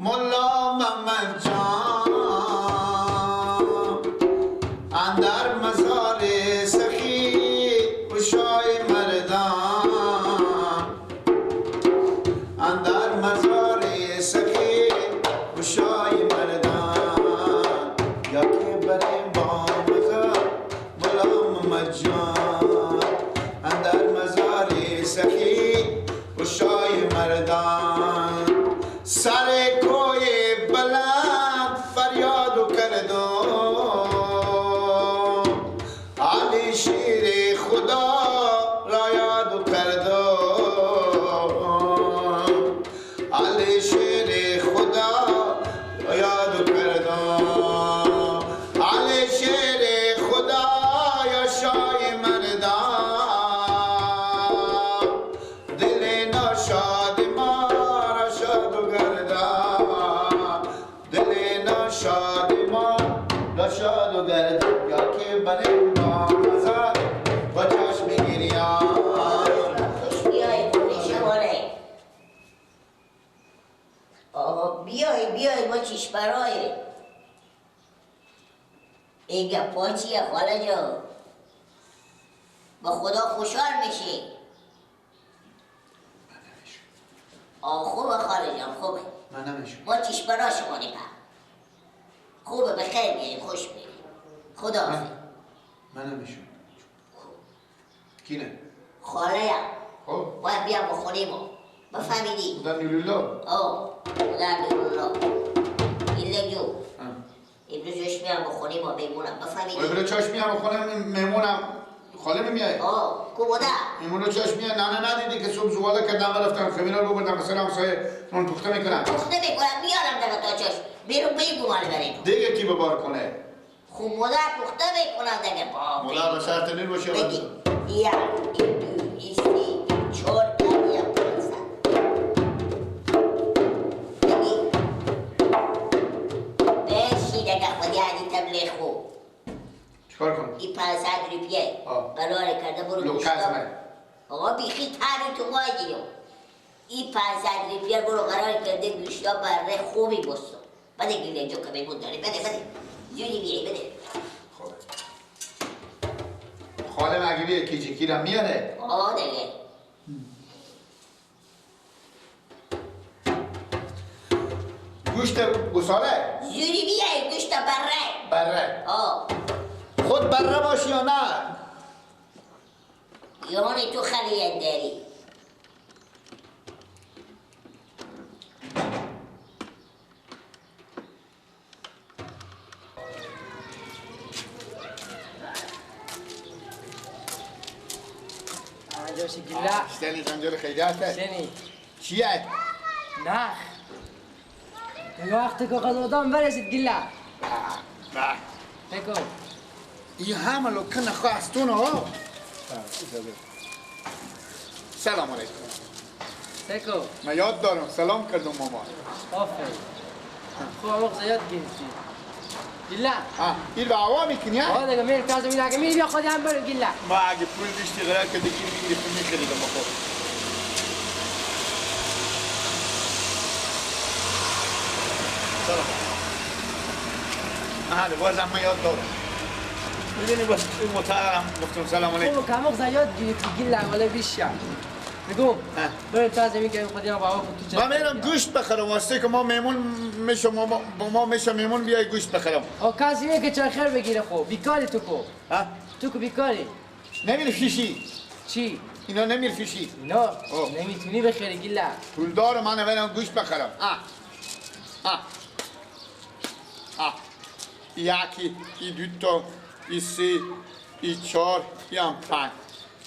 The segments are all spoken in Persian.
ملا محمد جان اندر مزار سخی و شای مردان اندر مزار سخی و شای مردان یا که بریم با مزار ملا محمد جان اندر مزار سخی و شای مردان سر کوی بلند فریاد کردم علی شیر خدا را یاد کردم علی شیر خدا را یاد کردم علی شیر خدا یا شای مردان دل ناشاد ما را شاد و گردان دل ناشاد ما را شاد و گردان یا که بریم با مزار با چشم گریان. خوش بیای خونه شماره. آقا بیای بیای ما چیش برای این گپا چیه خاله جان؟ با خدا خوشحال میشی. آه خوبه خاله جان خوبه. ما چیش برا شما نیم. خوبه به خیر بیاییم خوش بیاییم. خدا حافظ. من نمیشم. کینه؟ خاله یم. خب باید بیام بخونیم ما. بفهمیدی؟ خدا نورالله. آه خدا نورالله. ایله جو. امروز جوش میام بخونیم ما میمونم. بفهمیدی؟ امروز چاش میام بخونم میمونم. خاله میای؟ آه کو بوده؟ میمونو چاش میای نه نه ندیدی که صبح زواله کردم رفتم خمیرا رو بردم مثلا همسایه نون پخته میکنم. پخته میکنم میارم دیگه تا چاش. بیرون بگو مال بریم. دیگه کی ببار کنه؟ خب مادر پخته میکنم دیگه با. مادر به شرط نیر باشه. بگی یک دو سه چهار پنج 500. بگی بشی دیگه خودی علی تبلیغ خو. چیکار کنم؟ این 500 روپیه قرار کرده برو گوشتا. آقا بیخی تری تو مایدیو. این 500 روپیه برو قرار کرده گوشتا بره خوبی بستو. بده گیره جو که میمون داری بده بده. زودی بیای بده. خوبه. خاله مگه بیه کیچی کیرم میاره؟ آه دیگه. گوشت گوساله؟ زودی بیای گوشت بره. بره. آه. خود بره باشی یا نه؟ یعنی تو خلیت داری. شتنی زنجال خیریته شتنی چیه؟ نخ وقتی که قدردان برسید گله بگو این همه لکن خواستون ها. سلام علیکم. بگو من یاد دارم سلام کردم ماما. آفرین. خب آقا یاد گرفتی گله. این به هوا میکنی ها؟ آه دیگه میرم تازه میرم میری بیا خودی هم بریم گله. ما اگه پول داشتی قرار که دیگه میگرفتم میخریدم با خود. سلام. آها بازم من یاد دارم. میدونی باز متعرم گفتم سلام علیکم. خب کم یاد گرفتی گله ولی بیشتر. میگم بریم تازه میگم خودی هم با هوا تو. من میرم گوشت بخرم واسه که ما میمون میشه با ما میشه میمون بیای گوشت بخرم. آ کسی میگه که چه خیر بگیره خب بیکاری تو کو. ها تو کو بیکاری. نمیرفیشی. چی؟ اینا نمیرفیشی. اینا نمیتونی بخری گله. پولدار من برم گوشت بخرم. آ آ آ یکی ای دو تا ای سه ای چهار ای هم پنج.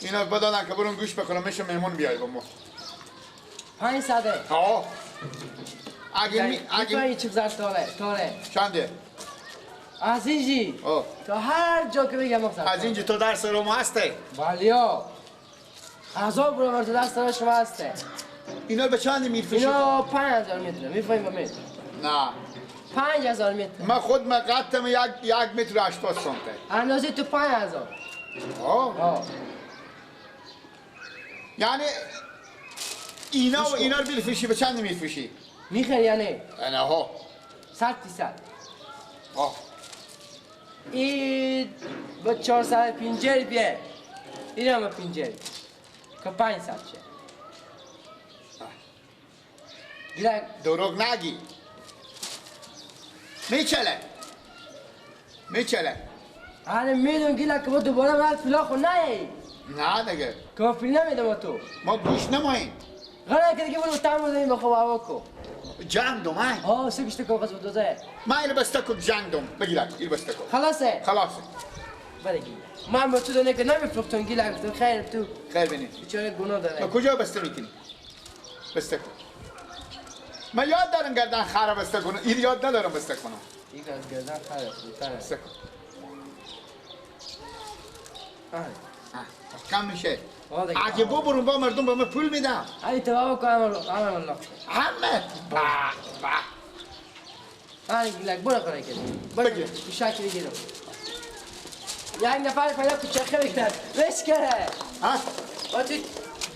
اینا بدادن که برون گوش بخورم میشه مهمون بیای با ما. 500. ها. اگه اگه چی بزن تاره. چنده؟ از اینجی. تا هر جا که بگم مقصد. از اینجی تو درس رو ما هسته. بله. هزار برابر تو دست شما هسته. اینا به چند میفروشی؟ اینا 5000 متر. میفهمی با متر؟ نه. 5000 متر. من خود من قدم یک متر 80 سانته. اندازه تو 5000. آه. یعنی اینا و اینا رو میفروشی به چند میفروشی؟ میخری یا نه؟ نه ها 100%. ها این با 450 بیه. این هم 50 که 500 شه. گیرک دروغ نگی. میچله میچله. آره میدون گیلک که با دوباره باید فیلا خو نه. نه دیگه که ما فیل نمیدم تو. ما گوش نماییم. غلط که دیگه برو تام بزنیم بخو هوا کو. جنگ دوم ها. ها سکشت کو قصد دوزه. ما اینو بسته کو جنگ دوم. بگیرک اینو بسته کو. خلاصه. خلاصه. بله گیلک. من با تو دونه که نمیفروختم گیلک گفتم خیر تو. خیر بینی. بیچاره گناه داره. کجا بسته میکنی؟ بسته کو. من یاد دارم گردن خراب بسته کنم. این یاد ندارم بسته کنم. این گردن خراب بسته کن. کم میشه. اگه ببرم با مردم به من پول میدم. ای تو بابا که عمل الله. همه با با. آره گیلک برو خونه کردی. برو شاکی بگیرم. یک نفر پیدا که چرخه بگیرد. بش کرده. ها؟ با تو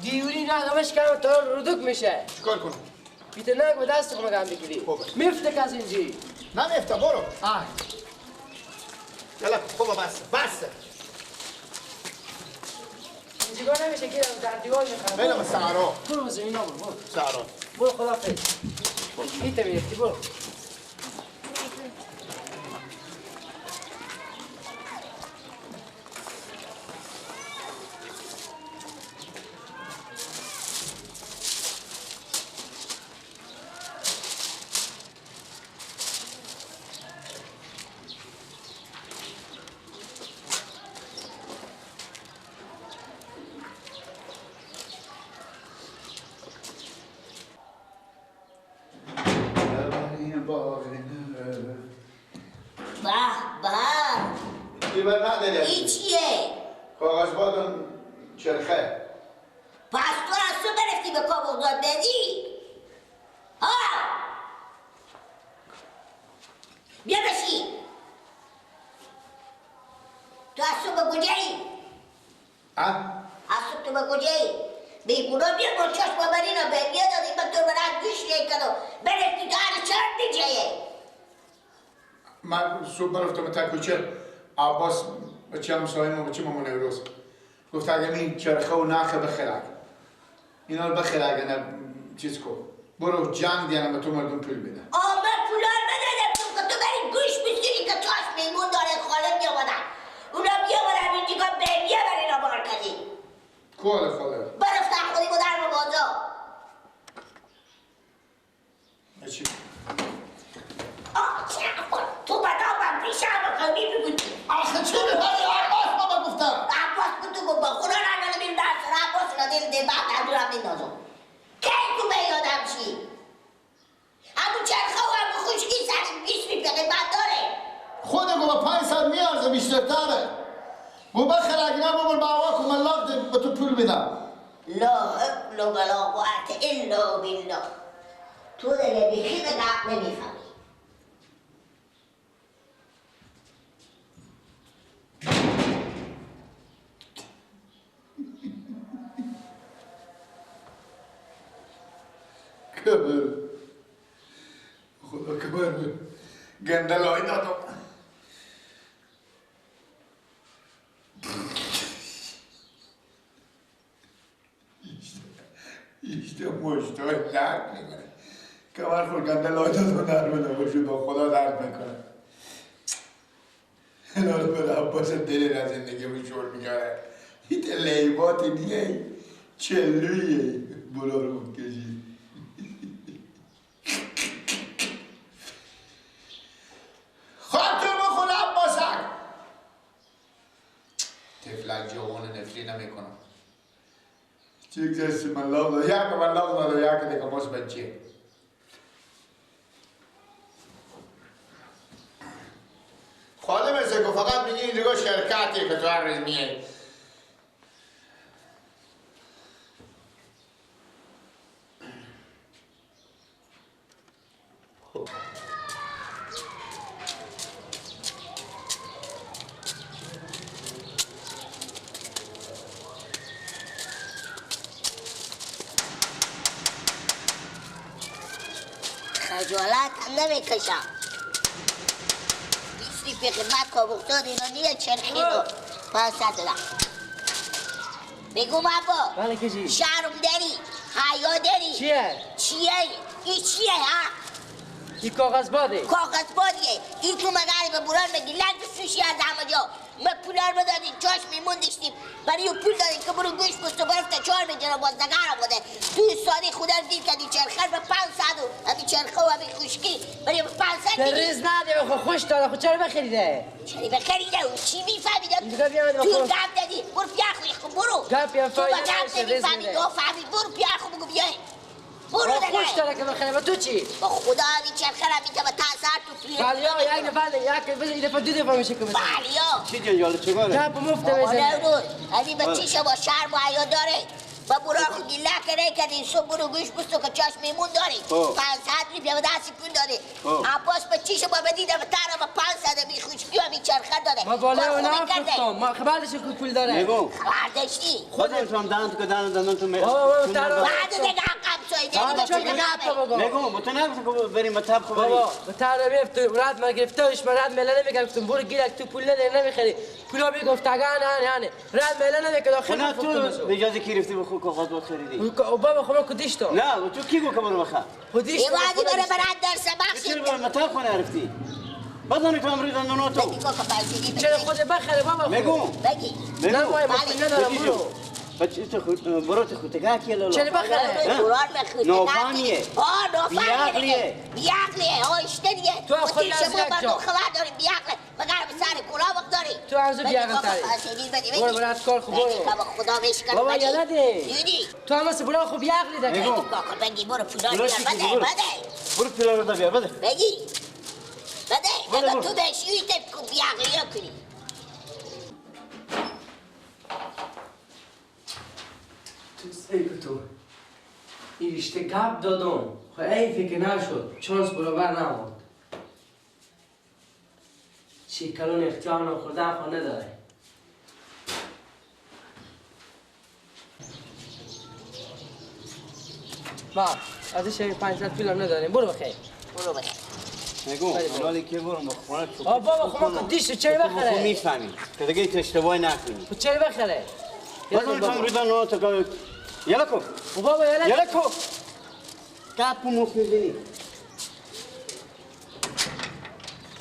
دیوری نه بش کرده تو ردوک میشه. چیکار کنم؟ بیت نگ به دست خونه گم بگیری. میفته که از اینجی. نمیفته برو. آه. یالا خوبه بس بس. اینجا نمیشه که در دیوار میخوام. برم سارا. برو زمین برو. برو. سارا. برو خدافظ. ایت میرفتی برو. این چیه؟ کاغذ بادون چرخه. پس تو از تو برفتی به کابوزاد بدی؟ ها؟ بیا بشی. تو از تو به کجایی؟ ها؟ از تو به کجایی؟ بیگونا بیا با چشم برینا به بیا دادیم به تو برای گوش نیکنو برفتی تو هر چند دیجایه. من صبح برفتم تا کوچه عباس بچه همسایه ما بچه مامان روز گفت اگه این چرخه و نخه بخرک اینا رو بخیر اگه نه چیز کن برو جنگ دیانم به تو مردم پول بده. آه من پولا رو ندادم تو که تو بری گوش بسیری که چاش میمون داره خاله میامدن اونا بیامدن اینجا به بیا بر اینا بار کردی. کوله خاله برفتن خودی با در بازار. چی؟ آه چه تو بدا من پیشم قوی بگویی. آخه چه می‌خوای عباس بابا گفتم. عباس بود تو گفت با خدا را نمی‌دونم درس عباس را دل ده بعد از دورم میندازم. کی تو به یادم چی؟ همون چرخه و همون خشکی سر 20 میپقه بعد داره. خود گفت 500 میارزه بیشتر داره. گفت بخیر اگه نه بابا با کن من لاغ به تو پول میدم. لا حول ولا قوة الا بالله. تو دیگه بیخی به نمیفهمی. کبر خدا کبر گندلای دادم. ایشته مشتای درد میکنه. کمر خور گندلای دادم نرمه نباشه با خدا درد میکنه. هلال بر عباس دل را زندگی رو شور میکره. هیچ لیباتی نیه چلویه بلا رو کشید. خاطر بخور عباسک. تفلک جوان نفری نمیکنم. چه گذشتی من لاغ دادم. یک من لاغ دادم یک دیگه باز بچه. خاله مثل که فقط میگی این دیگه شرکتیه که تو هر روز میای. خجالت هم نمیکشم. 20 ریپیه خدمت که افتاد اینا نیه چرخی رو 500 دادم. بگو بابا. بله کجی. شرم داری، حیا داری. چیه؟ چیه؟ این چیه ها؟ این کاغذ باده. کاغذ بادیه. این تو مگر به بران بگی لنگ سوشی از همه جا. ما پولا رو دادیم چاش میمون داشتیم. برای اون پول دادیم که برو گوش بستو برفت 4 میلیون باز نگر آمده. تو سادی خدا رو دید کردی چرخه به 500 و همین چرخه و همین خشکی برای 500 دیدی. ریز نده بخو خوش داره خود چرا بخریده؟ چرا بخریده؟ او چی میفهمیده؟ تو گپ دادی برو پیاخ خو برو. گپ تو گپ نمیفهمی تو فهمی برو پیاخ بگو بیای. برو دیگه. خوش داره که بخره با تو چی؟ با خدا همین چرخه را می‌تونه تا سر تو پیره. بله یا یک نفر یک بزن این دفعه دو دفعه میشه که بزن. بله یا. چی جنجال چیکاره؟ گپ مفت بزن. بابا نه به چیشه با شرم و حیا داره. با برو خو گله کرده کردی صبح برو گوش بستو که چشم میمون داری. 500 ریپیه به دست پول دادی. عباس به چیشه با بدیده به تره به 500 بی خوشکی و بی چرخه داده. ما بالا اون نفروختم. ما خبر داشتی که پول داره. میگم. خبر داشتی. خودم تو هم دهن تو که دهن تو می. بابا بعد دیگه عقب سایده میگم تو نگفت که بریم مطب خو بابا به تره میفت رد ما گرفتهش من رد مله نمیگم گفتم برو گیرک تو پول نداری نمیخری پولا میگفت نه نه رد مله نمیکرد آخر نه تو به اجازه کی رفتی بخو کاغذ باد خریدی بابا خب من کدیش تو نه تو کی گفت که برو بخر خودیش تو وادی برو برات درس بخش چرا مطب خونه رفتی بزن تو امروز دندونو تو چرا خود بخره بابا میگم بگی نه ما ندارم برو بچه تو خود برو تو خود تگاه کیه لالا چرا بخره قرآن بخوری نوفانیه آه نوفانیه بیعقلیه بیعقلیه آه اشتریه تو خود نزدیک تو خبر داری بیعقله مگر به سر کلا وقت داری تو از بیعقل تری برو برو از کار خوب برو خدا بهش کن بابا یالا دی تو هم مثل برو خوب بیعقلی داری بگی برو پولا بیار بده بده برو پولا رو بیار بده بگی بده بده تو بهش یویت بیعقلی کنی. تو تو این رشته گپ دادم خب ای فکر نشد چانس برابر نمود چی کلون اختیار نخوردن خو نداره. با از این 500 پول هم نداریم برو بخیر برو بخیر نگو حالا که برو بخونه بابا خب ما دیش چه بخره خب میفهمی که دیگه تو اشتباه نکنی خب چه بخره بازم تو روی نو تو یلا کو بابا یلا یلا کو گپ مخ میزنی.